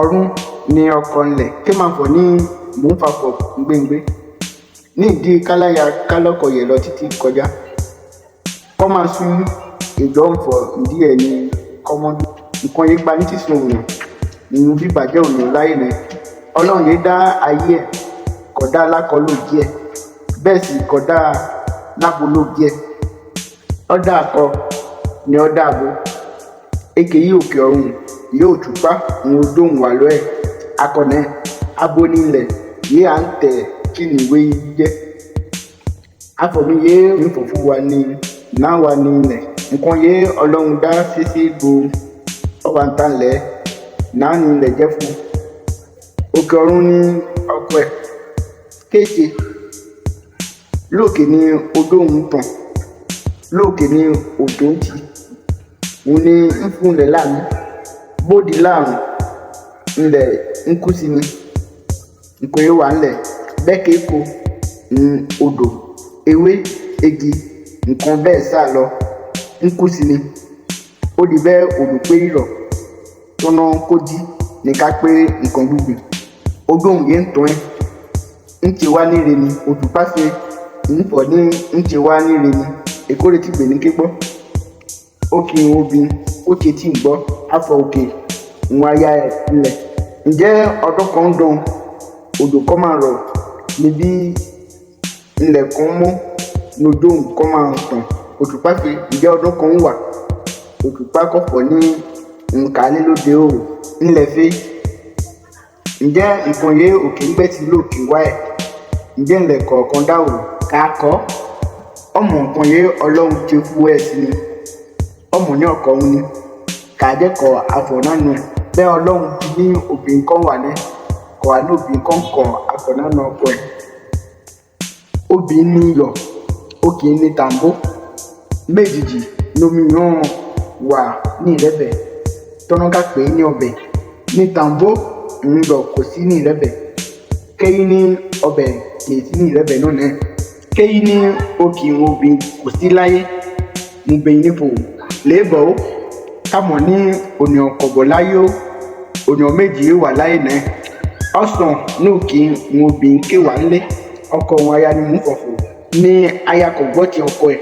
Ọ̀run ni ọkọ ńlẹ̀ ké máa fọ̀ ní mò ń fafọ̀ gbéngbé. Ní ìdí káláya kálọ́kọ yẹ̀ lọ títí kọjá. Kọ́ máa sún ìjọ ń fọ̀ ìdí ẹ̀ ní kọ́mọ́dú. Nǹkan yìí pa ní sísun òòyàn, ìhun bíbàjẹ́ òòyàn láyé nẹ. Ọlọ́run yìí dá ayé ẹ̀, kò dá lákọ lóògì ẹ̀, bẹ́ẹ̀ sì kò dá lábo lóògì ẹ̀. Ó dá akọ ni ó dá abo. Eke yìí òkè ọ̀run yìí òtúpá òun odóhùn wà lọ́ ẹ̀. Akọ nẹ, abo ní ilẹ̀ yìí à ń tẹ̀ kí ni ìwé yìí jẹ́. Afọ̀mí yìí ń fọ̀ fún wa ní náà wà ní ilẹ̀. Nǹkan yìí Ọlọ́run dá sísí bo ọba ń tàn lẹ̀ náà ní ilẹ̀ jẹ́ fún. Òkè ọ̀run ní ọkọ ẹ̀. Kéje. Lóòkè ní odóhùn tàn. Lóòkè ní òjò ń tì. Òun ní ń fún ilẹ̀ láàmú. Bódi láàrùn, ilẹ̀ ń kú sí ni. Nǹkan yìí wà ńlẹ̀. Bẹ́ẹ̀ kéko ń odò, ewé, igi, nǹkan bẹ́ẹ̀ sá lọ ń kú sí ni. Ó di bẹ́ẹ̀ òjò pé rírọ̀. Tọ́nà kó jí ní ká pé nǹkan gbígbìn. Odóhùn yìí ń tàn ẹ́. Ń ṣe wá níre ni. Òtúpá ṣe ń fọ̀ ní ń ṣe wá níre ni. Èkórè tí gbè ní ké gbọ́. Ó kí n obìn, ó ṣe tí ń gbọ́. Afọ̀ òkè, ń aya ẹ̀ ilẹ̀. Ǹjẹ́ ọdún kan ń dán, òjò kọ́ máa rọ̀ níbí ilẹ̀ kan mọ́ ní odóhùn kọ́ máa tàn. Òtúpá ṣe ǹjẹ́ ọdún kan wà. Òtúpá kọ̀ fọ̀ ní nkàlẹ́ lóde òò. Ńlẹ̀ fẹ́. Ǹjẹ́ nǹkan yìí òkè ń gbẹ́ sí lókè wá ẹ̀. Ǹjẹ́ ńlẹ̀ kọ̀ọ̀kan dá o. Ká kọ́. Ọmọ nǹkan yìí Ọlọ́run ṣe fún ẹ sí ni. Ọmọ ní ọkọ òun ni. Kà jẹ́ kọ àfọ̀nánu ẹ̀. Bẹ́ẹ̀ Ọlọ́run ti ní obìnrin kan wà ní. Kọ̀ wá ní obìnrin kan kọ àfọ̀nánu ọkọ ẹ̀. Obìnrin ní iyọ̀, ó kì í ní tàǹbó. Méjìjì lomi yàn wà ní ìrẹ́bẹ̀. Tọ́nà ká pè é ní ọbẹ̀. Ní tàǹbó ń lọ kò sí ní ìrẹ́bẹ̀. Kéyí ní ọbẹ̀ kì í sí ní ìrẹ́bẹ̀ náà nẹ. Kéyí ní òkì obìnrin kò sí láyé. Mo bẹ̀ yín nípò. Lébọ̀ ó. Ká mọ̀ ní ònìyàn kọ̀bọ̀ láyé ó. Ònìyàn méjì wà láyé nẹ. Ọ̀sán ní òkì ń obìnrin ké wà ńlé. Ọkọ òun aya ni mò ń fọ̀fọ̀. Ní aya kò gbọ́ ti ọkọ ẹ̀.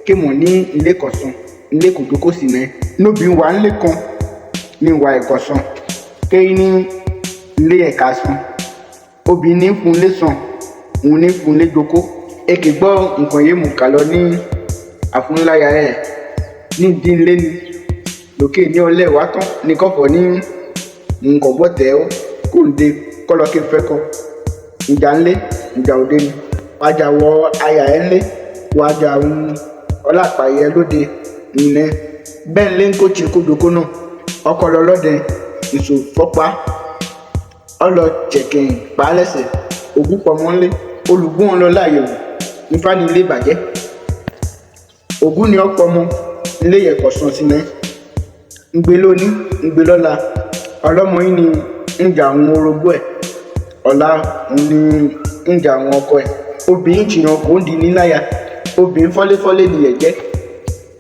Ké mọ̀ ní ilé kọ̀sán, ilé kò jókòó sí nẹ. Nóbìn wà ńlé kan ní ìwà ẹ̀kọ̀sán. Kéyí ní ilé ẹ̀ka sàn. Obìnrin ní fún ilé sàn, òun ní fún ilé jókòó. Èkè gbọ́ nǹkan yìí mú kà lọ ní àfúnláya ẹ̀. Ní ìdí ilé ni. Lókè ní ọlẹ́ wá tán ní kọ́fọ̀ ní nǹkan gbọ́ tẹ̀ ó. Kó ń de kọ́lọ́ kí n fẹ́ kọ. Ìjà ńlé, ìjà òde ni. Wájà wọ aya ẹ̀ ńlé. Wájà ń ọlápàá yẹ lóde ńlẹ̀. Bẹ́ẹ̀ ńlé ń kó tse kó jókòó náà. Ọkọ lọ lọ́dẹ, ìṣò fọ́pá. Ọlọ jẹ̀kẹ̀ pa á lẹ́sẹ̀. Ògún pọmọ ńlé. Olùgbọ́n lọ láyẹ̀wò. Ifá ní ilé bàjẹ́. Ògún ni ọ̀pọ̀ ọmọ ilé yẹ̀kọ̀ sàn sí nẹ. Ńgbé lóní, ńgbé lọ́la. Ọlọ́mọ yìí ni ń jà àwọn orogún ẹ̀. Ọ̀la òun ni ń jà àwọn ọkọ ẹ̀. Obìnrin tìyàn kò ń di níláya. Obìnrin fọ́léfọ́lé ni ẹ̀jẹ́.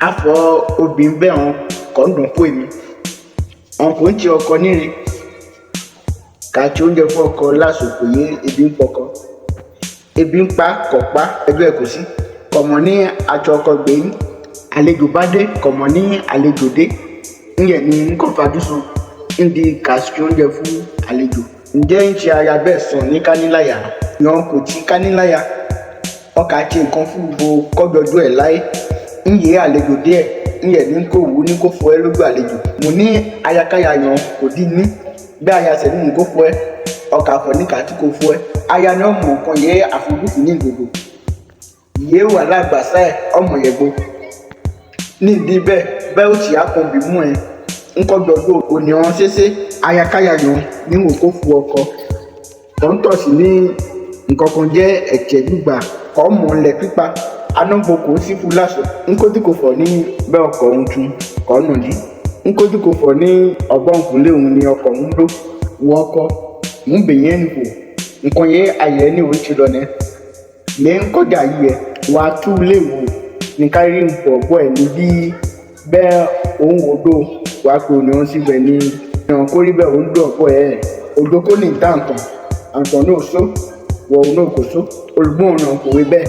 Afọ obìnrin bẹ́ẹ̀ hàn kọ́ ń dùn fún èmi. Ọ̀n kò ń ti ọkọ níre. Kà tí oúnjẹ fún ọkọ lásìkò yìí ebi ń pọkọ. Ebi ń pa kọ̀ pa ẹjọ́ ẹ̀ kò sí. Kọ̀mọ̀ ní aṣọ ọkọ gbẹ̀yìn. Àlejò bá dé, kọ̀mọ̀ ní àlejò dé. Ńyẹ̀ ni ń kọ́ fàdúsùn. Ń di kà sí oúnjẹ fún àlejò. Ǹjẹ́ ń ṣe aya bẹ́ẹ̀ sàn ní káníláyà? Yan kò tí káníláyà. Ọkà ṣe nǹkan fún gbogbo kọ́jọjú ẹ̀ láyé. Ń yé àlejò díẹ̀. Ńyẹ̀ ní kò wú ní kò fọ ẹ́ lójú àlejò. Mo ní ayakaya yan kò dín ní. Bí aya ṣẹ̀ ní kò fọ ẹ́. Ọkà fọ̀ ní kàtí kò fọ ẹ́. Aya ni ọmọ nǹkan yé àfojúsùn ní ìgbòho. Yé wà lágbàsá ẹ̀ ọmọ yẹ̀gbó. Ní ìdí bẹ́ẹ̀, bẹ́ẹ̀ ó sì á kan bì mú ẹ. Ńkọ́ gbọ́dọ̀ ònìyàn ṣeéṣe. Ayakaya yan ní wò kó fu ọkọ. Kọ́ńtọ̀ sì ní nǹkan kan jẹ́ ẹ̀jẹ̀ gbígbà. Kọ́ mọ̀ ńlẹ̀ pípa. Anágbó kò sí fún lásọ. Ńkó tí kò fọ̀ ní bẹ́ẹ̀ ọkọ̀ òun tún kọ́ nà dí. Ńkó tí kò fọ̀ ní ọgbọ́n òkúnlé òun ni ọkọ̀ ń lò. Wọ ọkọ, mò ń bèyẹn nìfò. Nǹkan yẹ ayẹ ní òun ti lọ nẹ. Lè ń kọjá yìí ẹ, wàá tú lé wò. Ní kárí ń pọ̀ gbọ́ ẹ̀ ní bí bẹ́ẹ̀ òun wò dó. Wàá pe ònìyàn síbẹ̀ ní Ìhàn kó rí bẹ́ẹ̀ ó ń dùn ọ̀pọ̀ ẹ̀. Òjò kó ní ìta àǹtàn, àǹtàn náà só, wọ̀ náà kò só. Olùgbọ́n ọ̀nà kò wé bẹ́ẹ̀.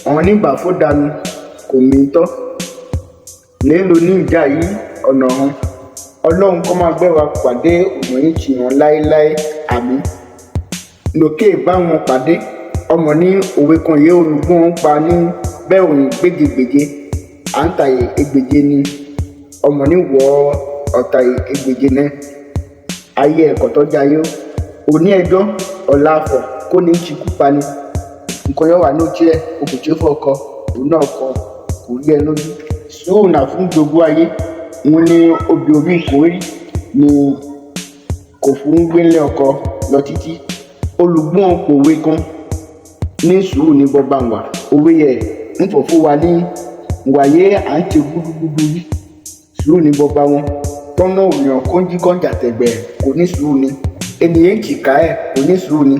Àwọn nígbà fó dànù kò mí tọ́. Lélo ní ìjà yìí ọ̀nà hàn. Ọlọ́run kọ́ máa gbé wa pàdé ọ̀nà yìí tì hàn láéláé, àmín. Lókè bá wọn pàdé, ọmọ ní òwe kan yé olùgbọ́n ń pa ní bẹ́ẹ̀ òun gbéjegbèje. À ń tàyè ẹgbèje ni ọmọ ní wọ ọ̀tà ẹgbèje náà. Ayé ẹ̀kọ́ tó jayé ó. Òní ẹjọ́ ọ̀la àfọ̀ kó ní ti kú pa ni. Nǹkan yóò wà ní ojú ẹ̀, okùn tí ó fọ́ ọkọ, òun náà kọ, kò rí ẹ lójú. Sùúrù nà fún gbogbo ayé. Òun ni obì omi kò rí ni kò fún gbélé ọkọ lọ títí. Olùgbọ́n pòwe kan ní sùúrù ní bọ́ba wà. Òwe yẹ ń fọ̀ fún wa ní wàyé à ń ṣe gúdúgúdú yìí. Sùúrù ní bọ́ba wọn. Tọ́nà òyàn kó ń jí kọ́ńjà tẹ̀gbẹ́ kò ní sùúrù ni. Ènìyàn kìkà ẹ̀ kò ní sùúrù ni.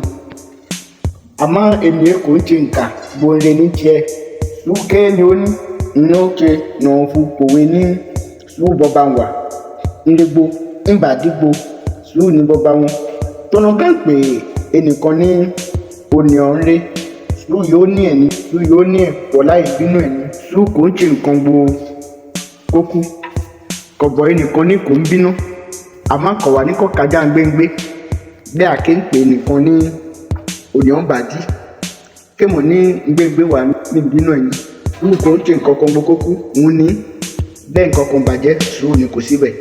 Àmọ́ ènìyàn kò ń ṣe nǹka gbòǹde ní tiẹ̀. Sùúrù ké ni ó ní. Ìná ké nà ń fún pòwe ní sùúrù bọ́ba wà. Ndégbò ńbàdígbò sùúrù ní bọ́ba wọn. Tọ́nà ká pè ẹnìkan ní ònìyàn ńlé. Sùúrù yóò ní ẹni, sùúrù yóò ní ẹ̀ pọ̀ láì bínú ẹni. Sùúrù kò ń ṣe nǹkan gbo kókú. Kọ̀bọ̀ ẹnìkan ní kò ń bínú. Àmọ́ kọ̀ wá ní kọ́ kájà ń gbéngbé. Bí àké ń pè ẹnìkan ní ònìyàn bàdí. Kémọ̀ ní gbéngbé wà ní bínú ẹni. Sùúrù kò ń ṣe nǹkan kan gbo kókú. Òun ní bẹ́ẹ̀ nǹkan kan bàjẹ́, sùúrù ni kò síbẹ̀.